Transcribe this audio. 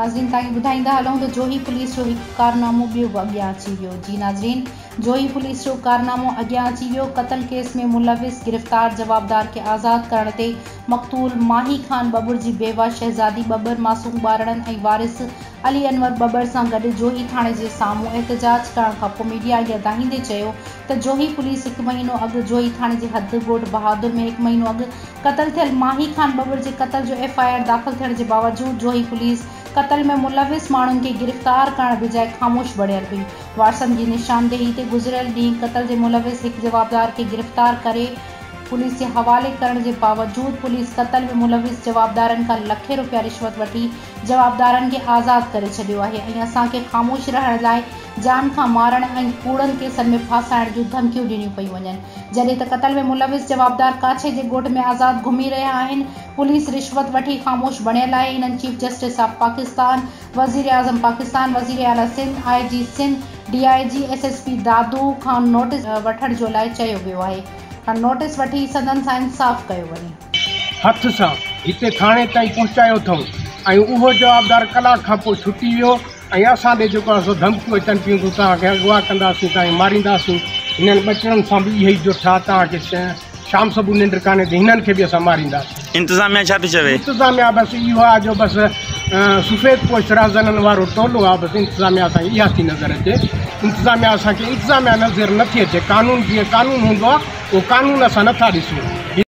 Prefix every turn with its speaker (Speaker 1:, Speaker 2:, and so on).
Speaker 1: ناظرين تائين ٻڌائيندا هلون ته جوهي پوليس جو هڪ ڪارنامو ٻيو به اڳيان اچي ويو جي ناظرين جوهي پوليس جو ڪارنامو اڳيان اچي ويو قتل ڪيس ۾ ملوث گرفتار جوابدار کي آزاد ڪرڻ تي مقتول ماهي خان ٻٻر جي بيوه شهزادي ٻٻر معصوم ٻارڙن ۽ وارث علي انور ٻٻر سان گڏ جوهي ٿاڻي جي سامهون احتجاج ڪرڻ کانپوء ميڊيا اڳيان دانهيندي چيو ته جوهي پوليس هڪ مهينو اڳ جوهي ٿاڻي جي حد ڳوٺ بهادر ۾ هڪ مهينو اڳ قتل ٿيل ماهي خان ٻٻر جي قتل جو ايف I R داخل ٿيڻ جي باوجود جوهي پوليس قتل ۾ ملوث ماڻهن کي گرفتار ڪرڻ بجاء خاموش بڻيل هئي وارثن جي نشاندهي تي گذريل ڏينهن قتل جي ملوث هڪ جوابدار کي گرفتار ڪري پوليس جي حوالي ڪرڻ جي باوجود پوليس قتل ۾ ملوث جوابدارن کان لکين روپيا رشوت وٺي جوابدارن کي آزاد ڪري ڇڏيو آهي ۽ اسان کي خاموش رهڻ لاء جان کان مارڻ ۽ ڪوڙن ڪيسن ۾ ڦاسائڻ جون ڌمڪيون ڏنيون پيون وڃن جڏهن ته قتل ۾ ملوث جوابدار ڪاڇي جي ڳوٺ ۾ آزاد گهمي رهيا آهن پوليس رشوت وٺي خاموش بڻيل آهي هنن چيف جسٽس آف پاڪستان وزيراعظم پاڪستان وزيراعليٰ Sindh I G Sindh D I G S S P Dadu کان نوٽيس وٺڻ جو لاء چيو ويو آهي کان نوٽيس وٺي سندن سان انصاف ڪيو وڃي.
Speaker 2: هٿ سان هتي ٿاڻي تائين پهچايو اٿئون ۽ اهو جوابدار ڪلاڪ کان پوء ڇٽي ويو ۽ اسان ڏي جيڪو آهي سو ڌمڪيون اچن پيون ته توهان کي اغوا ڪنداسين توهان کي مارينداسين هنن ٻچڙن سان به اهي ئي جٺ آهي توهان کي شام صبح ننڊ ڪانهي ته هنن کي به اسان مارينداسين.
Speaker 3: انتظاميا ڇا ٿي چوي؟
Speaker 2: انتظاميا بس اهو آهي جو بس سفيد پوش رهزنن وارو ٽولو آهي بس انتظاميا اسان کي اها ٿي نظر اچي انتظاميا اسان کي انتظاميا نظر نٿي اچي قانون جيئن قانون هوندو آهي اهو قانون اسان نٿا ڏسون.